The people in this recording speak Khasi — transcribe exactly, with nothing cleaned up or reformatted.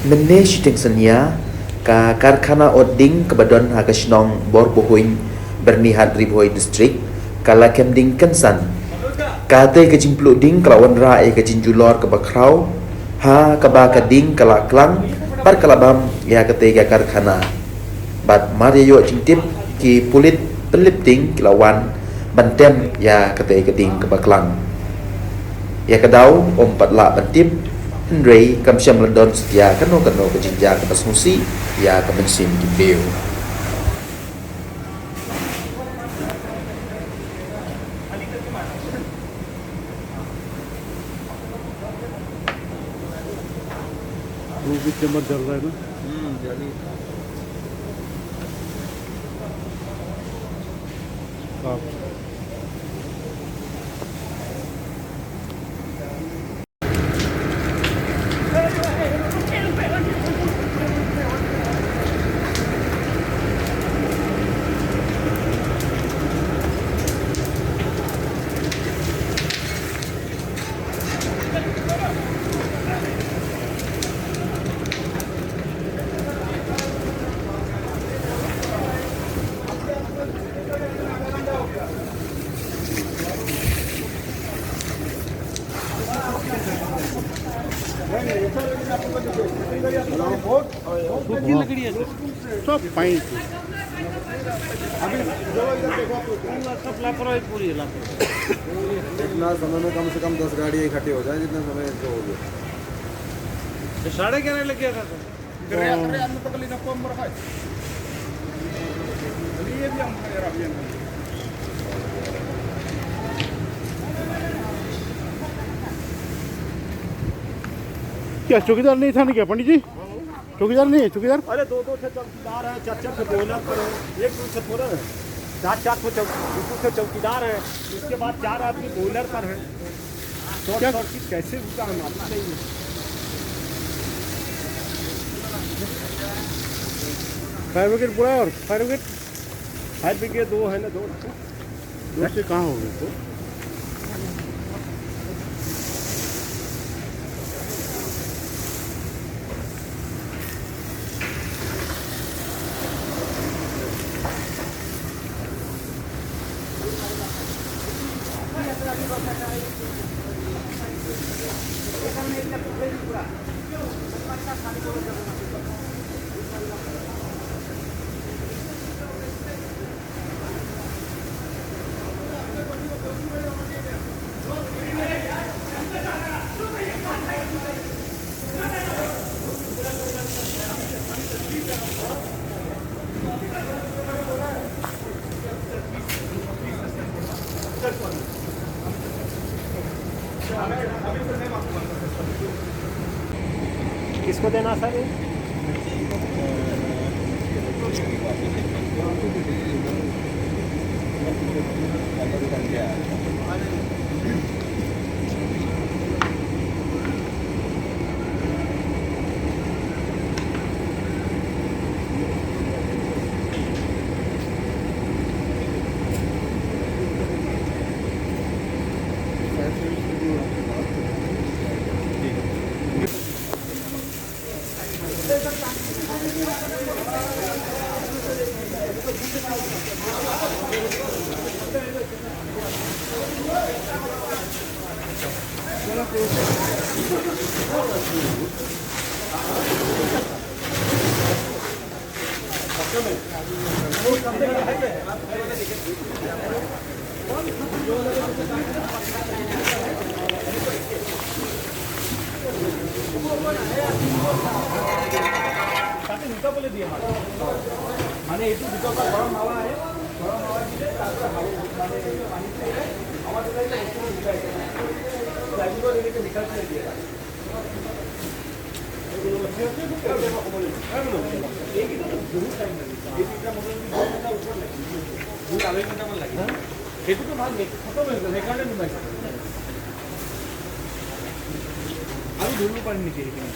Mynne shiteng synñia, ka karkhana ot ding kaba don ha ka shnong Borbohuiñ, Byrnihat, Ri Bhoi District, ka la kem ding kynsan. Katei ka jingpluh ding ka la wanrah ïa ka jingjulor kaba khraw, ha kaba ka ding ka la klang bad ka la bam ïa katei ka karkhana. Bad mar ïa ïoh jingtip, ki pulit pynlip ding ki la wan ban tem ïa katei ka ding kaba klang. Ïa ka daw ym pat lah ban tip, hynrei kam shym la don satia kano kano ka jingjia kaba sngewsih ïa ka mynsiem ki briew. वो भी चम्मच जल रहा है ना। हम्म, जल ही था। हाँ। सब पाइप। अभी सब लापरवाही पूरी है, लापरवाही। इतना समय में कम से कम दस गाड़ी इकट्ठी हो जाए, जितना समय इसको हो गया। तो साढ़े ग्यारह लग गया था सर। अरे, अरे, अंदर तक लेना, कम बड़ा है। अरे, ये भी हम, यार, अभी हम। क्या चौकीदार नहीं था ना क्या, पंडित जी? चौकीदार नहीं है, चौकीदार? अरे, दो दो ठे चौकीदार हैं, चार चार ठे बॉयलर पर हैं, एक दो ठे थोड़ा है, चार चार ठे चौक-, दो दो ठे चौकीदार हैं, उसके बाद चार आदमी बॉयलर पर हैं। शॉर्ट क्या? सर्किट कैसे हुआ है, मालूम नहीं है। फायर ब्रिगेड बुलाया और फायर ब्रिगेड? फायर ब्रिगेड दो है ना, दो। दूर से कहाँ हो गए तो? किसको देना सर ये? তাতে দুটা বোলে দিয়ে মাৰে। মানে এইটো ভিতৰৰ পৰা গৰম হাৱা আহে, গৰম হাৱা দিলে তাৰ পৰা হাৱা, মানে এইটো পানীটো ওলাই, হাৱাটো ওলাই, বস্তুটো ওলাই যায়। লাগিবই, এনেকে মিঠাটো দিয়ে। এইকেইটাতো বহুত টাইম লাগে। এই তিনিটা মটৰ যদি দুই ঘণ্টা ওপৰত লাগে, দুই আঢ়ৈ ঘণ্টামান লাগে। সেইটোতো ভাল, খতম হৈ গ'ল, সেইকাৰণে নুমাইছে। আৰু ধৰিব পাৰিম নেকি সেইখিনি?